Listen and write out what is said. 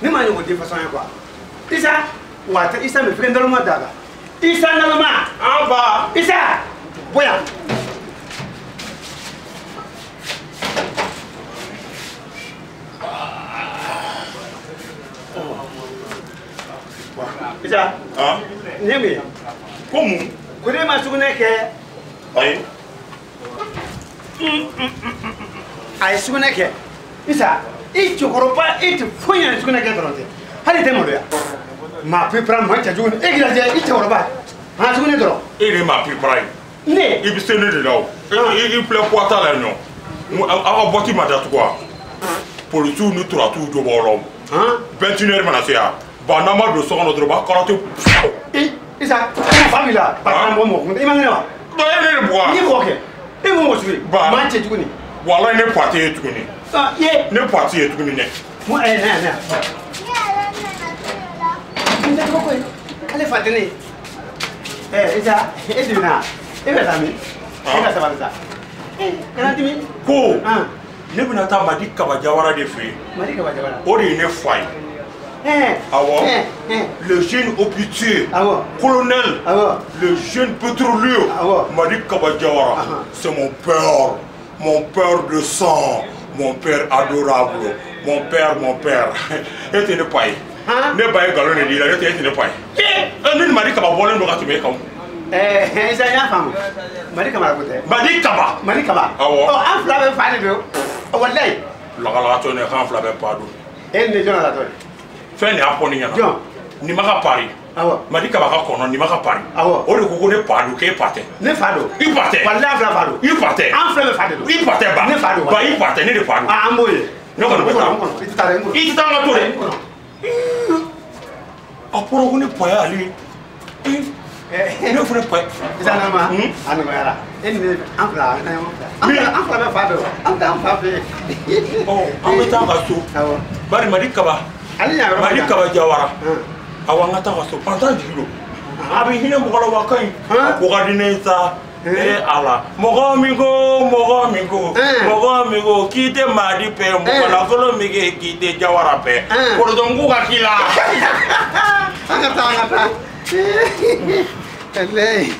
Ne ma ɲɔgɔn den façon ye quoi. Isa, wa tɛ Isa min filɛ naloma da la. Isa naloma. An fa. Isa, bɔ yan. Isa. Han. Nin ye mun ye? Ko mun? Ko ne ma sugunɛ kɛ. Ayi. A ye sugunɛ kɛ. Isa. I cɛkɔrɔba e tɛ foyi ɲɛ sugunɛ kɛ dɔrɔn tɛ hali tɛ maloya maa pipara maa cɛjugu e k'i lajɛ i cɛkɔrɔba han sugunɛ dɔrɔn. E de ye maa pipara ye. Ne. I bɛ se ne de la o. I filɛ poids la yen nɔ aw ka bɔti ma datugu wa polisiw ni turatiw jɔ b'aw la o. 21 heures mana se yan ba n'aw ma don so kɔnɔ dɔrɔn u b'a karate. Isa fa b'i la ba kana mɔgɔ mɔgɔ kun i ma kɛnɛ wa. Ba e ne de bugɔ. I ye mɔgɔ kɛ e mun mɔgɔ sugu ye. Ba maa cɛjugu nin. Walayi ne pa tɛ ye tuguni. Ye. Ne pa tɛ ye tuguni dɛ. Mun ɛ na na. N tɛ ko ye k'ale fa tɛ ne ye. Ɛ Isa e dimina e bɛ taa min? E ka sabali sa. Kana dimi. Ko ne bɛna taa Madi Kaba Jawara de fɛ yen. Madi Kaba Jawara. O de ye ne fa ye. Awɔ. Le jeune officier. Awɔ. Colonel. Awɔ. Le jeune pétrolier. Awɔ. Madi Kaba Jawara. C'est mon père. Mon père de sang, mon père adorable, mon père, mon père. E tɛ ne pa ye. Ne ba ye nkalon de di i la, ne tɛ e tɛ ne pa ye. Ne ni Madi Kaba bɔlen don ka tɛmɛ e kan. Isa n y'a faamu. Madi Kaba ko tɛ. Madi Kaba. Madi Kaba. Awɔ. Ɔ an fila bɛɛ fa de don. Walayi. Lagalagatɔ ne k'an fila bɛɛ ba don. E ni ne jɔn la tɔ ye? Fɛn de y'a fɔ ne ɲɛna. Jɔn? Nin ma ka pari. Awɔ. Madi Kaba ka kɔnɔ nin ma ka pari. Awɔ. O de ko ko ne pa don k'e pa tɛ. Ne fa don. I pa tɛ. Walayi an fila fa don. I pa tɛ. An fila bɛɛ fa de don. I pa tɛ ba. Ne fa don. Ba i pa tɛ ne de fa don. An b'o ye. Ne kɔni bɛ taa. I tɛ taa dɛ n kɔnɔ. I tɛ taa n ka to dɛ. A fɔra ko ne pa y'ale ye. Ne fana pa ye. Isa naloma. A nɔgɔyara. E ni ne an fila an ɲɔgɔn fɛ. An fila bɛɛ fa don. An bɛ taa an fa fɛ yen. Ɔ an bɛ taa ka so. Awɔ. Bari Madi Kaba. Ale ɲa yɔrɔ Madi Kaba Jawara. Awɔ an ka taa ka so pantan jigi don. A bɛ hinɛ mɔgɔ la wa ka ɲi. A ko ka di ne ye sa. E Ala mɔgɔ min ko mɔgɔ min ko mɔgɔ min ko k'i tɛ Madi pɛ mɔgɔ lankolon min kɛ k'i tɛ Jawara pɛ. Kɔrɔtɔnku ka k'i la. An ka taa an ka taa. Walayi.